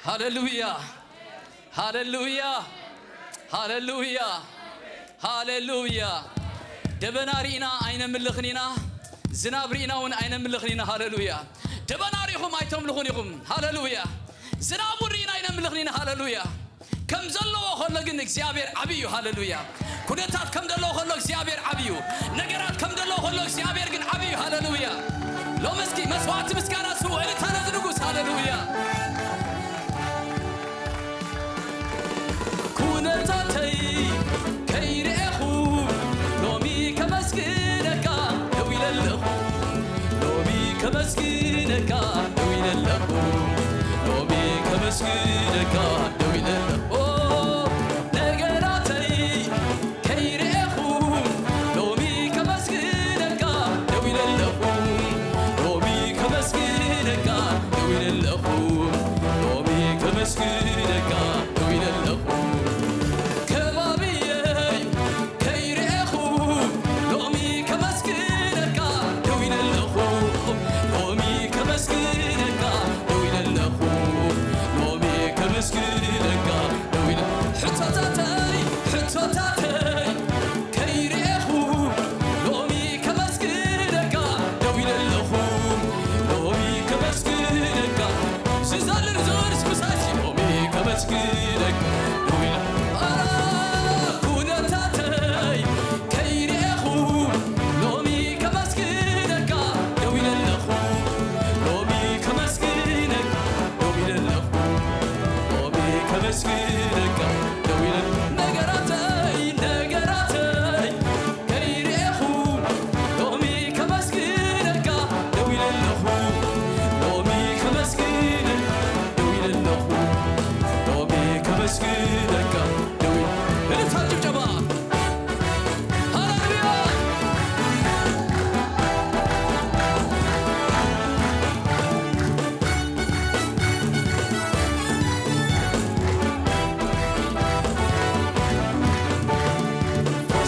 ሃሌሉያ፣ ሃሌሉያ፣ ሃሌሉያ፣ ሃሌሉያ። ደበና ርኢና ኣይነምልኽን ኢና፣ ዝናብ ርኢና እውን ኣይነምልኽን ኢና። ሃሌሉያ። ደበና ርኢኹም ኣይተምልኹን ኢኹም። ሃሌሉያ። ዝናብ እውን ርኢና ኣይነምልኽን ኢና። ሃሌሉያ። ከም ዘለዎ ከሎ ግን እግዚኣብሔር ዓብዪ እዩ። ሃሌሉያ። ኩነታት ከም ዘለዎ ከሎ እግዚኣብሔር ዓብዪ እዩ። ነገራት ከም ዘለዎ ከሎ እግዚኣብሔር ግን ዓብዪ እዩ። ሃሌሉያ። ሎሚ እስኪ መስዋዕቲ ምስጋና ስዉ፣ እልልታ ነዚ ንጉስ። ሃሌሉያ። ኩነታተይ ከይርኤኹ ሎሚ ከመስግነካ ደው ኢለ ኣለኹ። ሎሚ ከመስግነካ ደው ኢለ ኣለኹ። ሎሚ ከመስግነካ ደው ኢለ ኣለኹ። ነገራተይ ከይርኤኹ ሎሚ ከመስግነካ ደው ኢለ ኣለኹ። ሎሚ ከመስግነካ ደው ኢለ ኣለኹ። ሎሚ ከመስግነካ ደው ኢለ ኣለኹ። ከባብየይ ከይርኤኹ ሎሚ ከመስግነካ ደው ኢለ ኣለኹ። ሎሚ ከመስግነካ ደው ኢለ ኣለኹ። ሎሚ ከመስግነካ ደው ኢለ ሕቶታተይ ሕቶታተይ ከይርኤኹ ሎሚ ከመስግነካ ደው ኢለ ኣለኹ። ሎሚ ከመስግነካ ዝዛልር ዝወርስ ምሳይሲ ሎሚ ከመስግነካ ደው ኢለ ኣራ ኩነታተይ ከይርኤኹ ሎሚ ከመስግነካ ደው ኢለ ኣለኹ። ሎሚ ከመስግነካ ደው ኢለ ኣለኹ። ሎሚ ከመስግነካ ደው ኢለ ነገራተይ ነገራተይ ከይርኤኹ ሎሚ ከመስግነካ ደው ኢለ ኣለኹ። ሎሚ ከመስግነካ ደው ኢለ ኣለኹ። ሎሚ ከመስግነካ ደው ኢለ እልልታ ጭብጨባ ሃሌሉያ።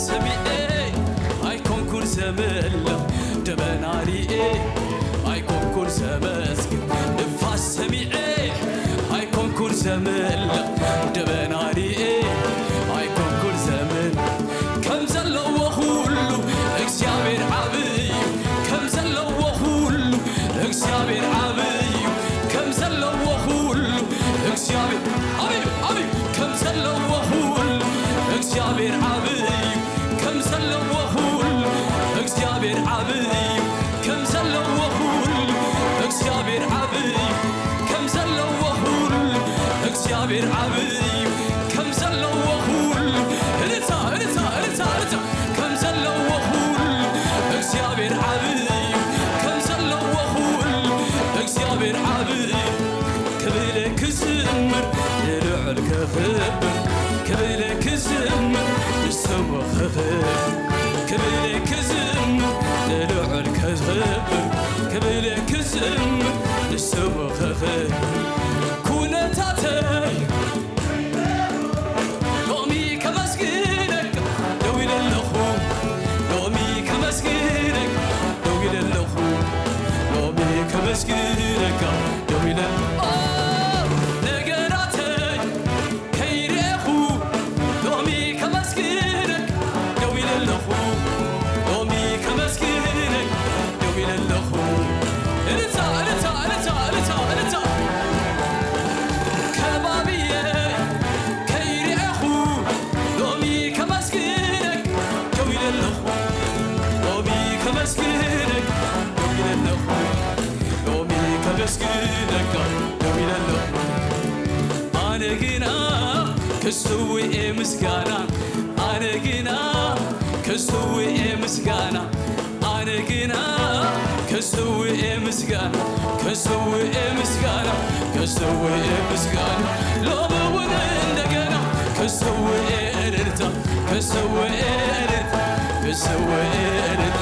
ሰሚዐ ኣይኮንኩን ዘምልኽ ደበና ሪኤ ኣይኮንኩን ዘመስግን ንፋስ ሰሚዐ ኣይኮንኩን ዘምልኽ ደበና ሪኤ ኣይኮንኩን ዘምልኽ ከም ዘለዎ ኩሉ እግዚኣብሔር ዓብይ እዩ። ከም ዘለዎ ኩሉ እግዚኣብሔር ዓብይ እዩ። ከም ዘለዎ ኩሉ እግዚኣብሔር ዓብይ እዩ፣ ዓብይ እዩ። ከም ዘለዎ ኩሉ እግዚኣብሔር ዓብይ እዩ። ከም ዘለዎ ኩሉ እግዚኣብሔር ዓብይ እዩ። ከም ዘለዎ ኩሉ እግዚኣብሔር ዓብይ እዩ። ከም ዘለዎ ኩሉ እግዚኣብሔር ዓብይ እዩ። ከም ዘለዎ ኩሉ እልልታ፣ እልልታ፣ እልልታ፣ እልልታ። ከም ዘለዎ ኩሉ እግዚኣብሔር ዓብይ እዩ። ከም ዘለዎ ኩሉ እግዚኣብሔር ዓብይ እዩ። ክብለ ክዝምር ንልዑል ከኽብር ክብለ ክዝምር ንስሙ ከኽብር ክብለ ክዝምር ንልዑል ከኽብር ክብለ ክዝምር ንስሙ ከኽብር ኩነታተይ ሎሚ ከመስግነካ ደው ኢለ ኣለኹ። ሎሚ ከመስግነካ ደው ኢለ ኣለኹ። ሎሚ ከመስግነካ ደው ኢለ ኦ፣ ነገራተይ ከይርኤኹ ሎሚ ከመስግነካ ደው ኢለ ኣለኹ። ሎሚ ከመስግነካ ደው ኢለ ኣለኹ። እልልታ፣ እልልታ፣ እልልታ፣ እልልታ፣ እልልታ። ከባብየ ከይርኤኹ ሎሚ ከመስግነካ ደው ኢለ ኣለኹ። ሎሚ ከመስግነካ ደው ኢለ ኣለኹ። ሎሚ ከመስግነካ ደው ኢለ ኣለኹ። ኣነ ግና ክስውኤ ምስጋና ኣነ ግና ክስውኤ ምስጋና ኣነ ግና ክስውኤ ምስጋና ክስውኤ ምስጋና ክስውኤ ምስጋና ሎሚ እውን እንደገና ክስውኤ እልልታ ክስውኤ እልልታ ክስውኤ እልልታ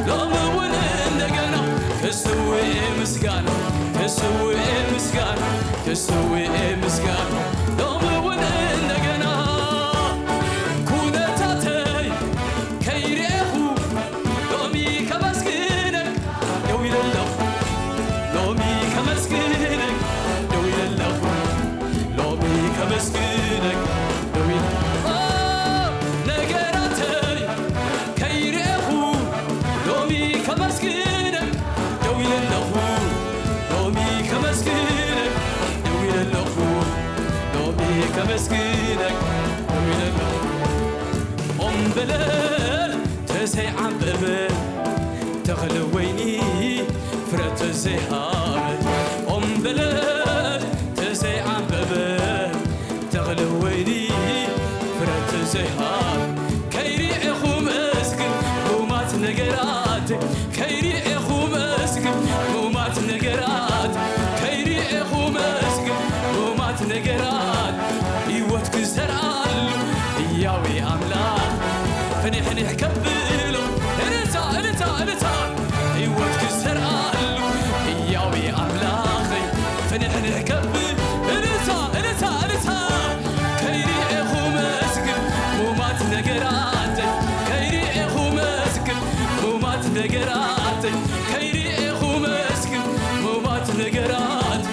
ሎሚ እውን እንደገና ክስውኤ ምስጋና ክስውኤ ምስጋና ክስውኤ ምስጋና ሎሚ እውን እንደገና ኩነታተይ ከይርኤኹ ሎሚ ከመስግነካ ደው ኢለ ኣለኹ ሎሚ ከመስግነካ ደው ኢለ ኣለኹ ከመስግነካ ደው ኢለ፣ ኦ፣ ነገራተይ ከይርኤኹ ሎሚ ከመስግነካ ደው ኢለ ኣለኹ። ሎሚ ከመስግነካ ደው ኢለ ኣለኹ። ሎሚ ከመስግነካ ደው ኢለ ኣለኹ። ኦም በለ ተዘይዓምበበ ተኽሊ ወይኒ ፍረ ተዘይሃበ፣ ኦም በለ ተዘይዓምበበ ተኽሊ ወይኒ ፍረ ተዘይሃበ። ከይርኤኹ መስግን ጉማት ነገራት፣ ከይርኤኹ መስግን ጉማት ነገራት፣ ከይርኤኹ መስግን ጉማት ነገራት። ህይወት ክዘርኣሉ ህያው ኣምላኽ ፍንሕንሕ ከብሎ። እልልታ፣ እልልታ፣ እልልታ። ህይወት ክዘርኣሉ ህያው ኣምላኸይ ፍንሕንሕ ከብል። እልልታ፣ እልልታ፣ እልልታ። ከይርኤኹ መስግን ሙማት ነገራተይ፣ ከይርኤኹ መስግን ሙማት ነገራተይ፣ ከይርኤኹ መስግን ሙማት ነገራት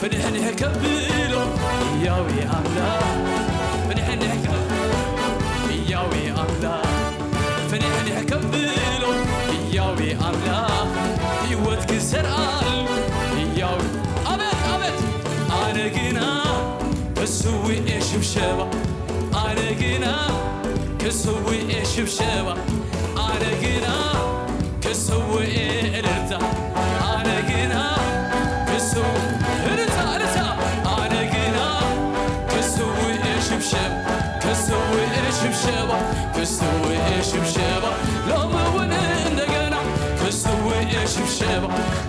ፍንሕንሕ ከብሎ ህያው ኣምላኽ፣ ፍንሕንሕ ከብሎ ህያው ኣምላኽ፣ ፍንሕንሕ ከብሎ ህያው ኣምላኽ፣ ህይወት ክዘርኣሉ ህያው። ኣቤት፣ ኣቤት። ኣነ ግና ክስውእ እየ ሽብሸባ፣ ኣነ ግና ክስውእ እየ ሽብሸባ፣ ኣነ ግና ክስውእ እየ እልልታ፣ ኣነ ግና ክስው-፣ እልልታ፣ እልልታ፣ ኣነ ግና ክስውእ እየ ሽብሸባ፣ ክስውእ እየ ሽብሸባ፣ ክስውእ እየ ሽብሸባ፣ ሎሚ እውን እንደገና ክስውእ እየ ሽብሸባ፣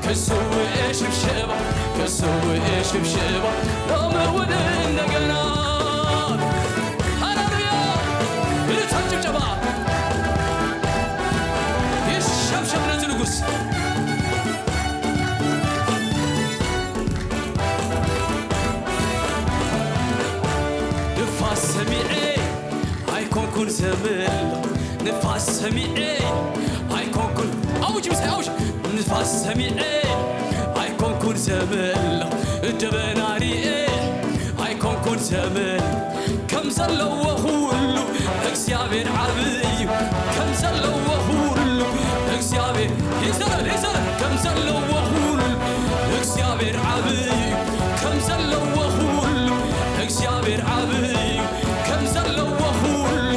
ክስውእ እየ ሽብሸባ፣ ክስውእ እየ ሽብሸባ፣ ሎሚ እውን እንደገና። ሃሌሉያ! እልልታ ጭብጨባ ይሸብሸብ ነዚ ንጉስ። ንፋስ ሰሚዐ ኣይኮንኩን ዘምለኽ፣ ንፋስ ሰሚዐ ኣይኮንኩን፣ ኣውጅ ምሳይ ኣውጅ። ንፋስ ሰሚዐ ኣይኮንኩን ዘምለኽ፣ ደበና ሪኤ ኣይኮንኩን ዘምለኽ። ከም ዘለዎ ኩሉ እግዚኣብሔር ዓብዪ እዩ። ከም ዘለዎ ኩሉ እግዚኣብሔር ይዘረር፣ ይዘረር። ከም ዘለዎ ኩሉ እግዚኣብሔር ዓብዪ እዩ። ከም ዘለዎ ኩሉ እግዚኣብሔር ዓብዪ እዩ። ከም ዘለዎ ኩሉ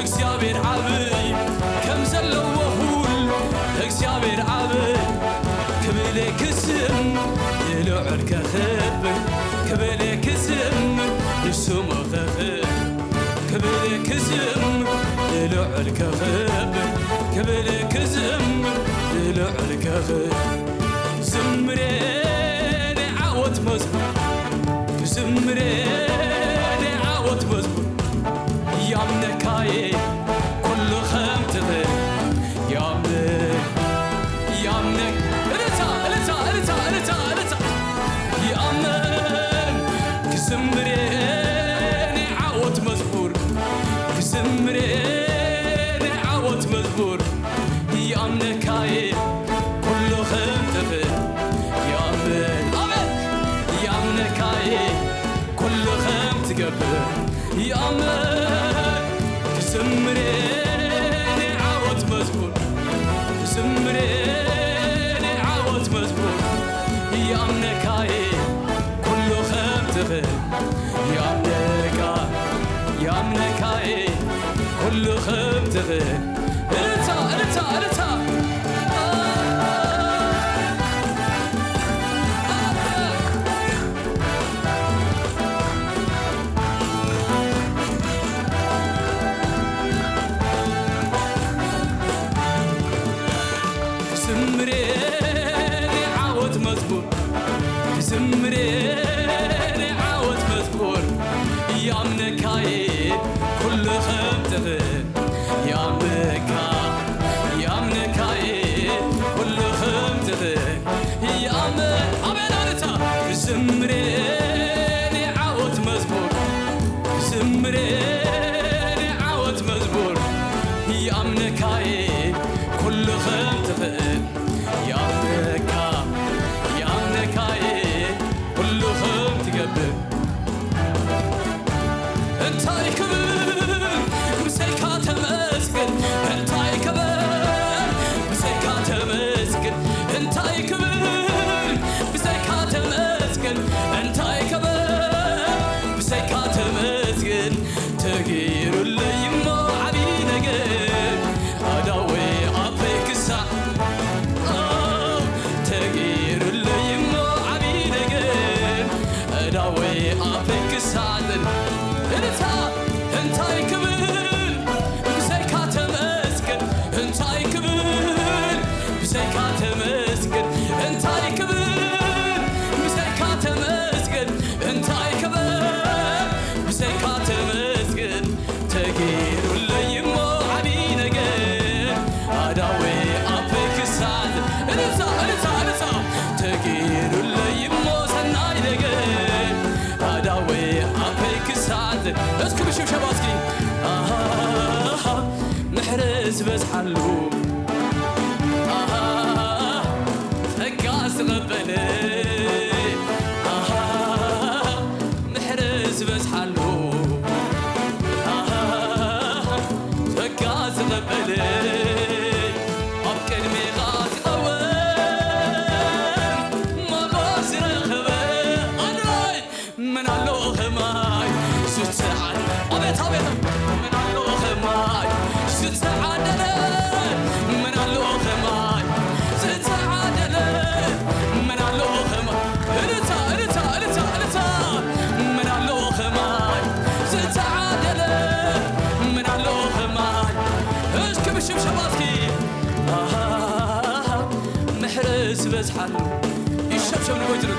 እግዚኣብሔር ዓብዪ እዩ። ከም ዘለዎ ኩሉ እግዚኣብሔር ዓብዪ። ክብለ ክዝም ንልዑል ከኽብር፣ ክብለ ክዝም ንስሙ ከኽብር፣ ክብለ ክዝም ንልዑል ከኽብር፣ ክብለ ክዝም ንልዑል ከኽብር። ዝምሬ ናይ ዓወት መዝሙር፣ ዝምሬ ናይ ዓወት መዝሙር። ያምነካዬ ኩሉ ከም ትኽእል ያምን፣ ያምነክ-፣ እልልታ፣ እልልታ፣ እልልታ፣ እልልታ፣ እልልታ። ያምን ክዝምሬ ናይ ዓወት መዝሙር፣ ክዝምሬ ናይ ዓወት መዝሙር። ያምነካዬ ኩሉ ከም ትኽእል ያምን፣ ኣሜን። ያምነካዬ ኩሉ ከም ትገብር ያምን ክዝምሬ ናይ ዓወት መዝሙር፣ ክዝምሬ ናይ ዓወት መዝሙር። ያምነካዬ ኩሉ ከም ትኽእል ያምነካ፣ ያምነካዬ ኩሉ ከም ትኽእል። እልልታ፣ እልልታ፣ እልልታ። ክዝምሬ ናይ ዓወት መዝሙር፣ ክዝምሬ ናይ ዓወት መዝሙር። ያምነካዬ ኩሉ ከም ትኽእል ያምነካ፣ ያምነካዬ ኩሉ ከም ትኽእል ያምን። ኣሜን፣ እልልታ። ክዝምሬ ናይ ዓወት መዝሙር፣ ክዝምሬ ናይ ዓወት መዝሙር። ያምነካዬ ኩሉ ከም ትኽእል ያምነካ፣ ያምነካዬ ኩሉ ከም ዝበዝሓሉ ኣሃ፣ ጸጋ ዝቐበለ ኣሃ፣ ምሕረት ዝበዝሓሉ ኣሃ፣ ጸጋ ዝቐበለ ኣብ ቅድሜኻ ዝቐወም ሞገስ ዝረኸበ ኣድራይ መን ኣሎ ኸማይ ዝተዓደ ኣቤት ኣቤት መን ኣሎ ኸማይ ዝተዓደለ መን ኣሎ ኸማይ ዝተዓደለ መን ኣሎ ኸማይ እልልታ እልልታ እልልታ እልልታ መን ኣሎ ኸማይ ዝተዓደለ መን ኣሎ ኸማይ እስኪ ብሽብሸባ እስኪ ኣሃ ምሕረት ዝበዝሓሉ ይሸብሸብ ንጎይትሩ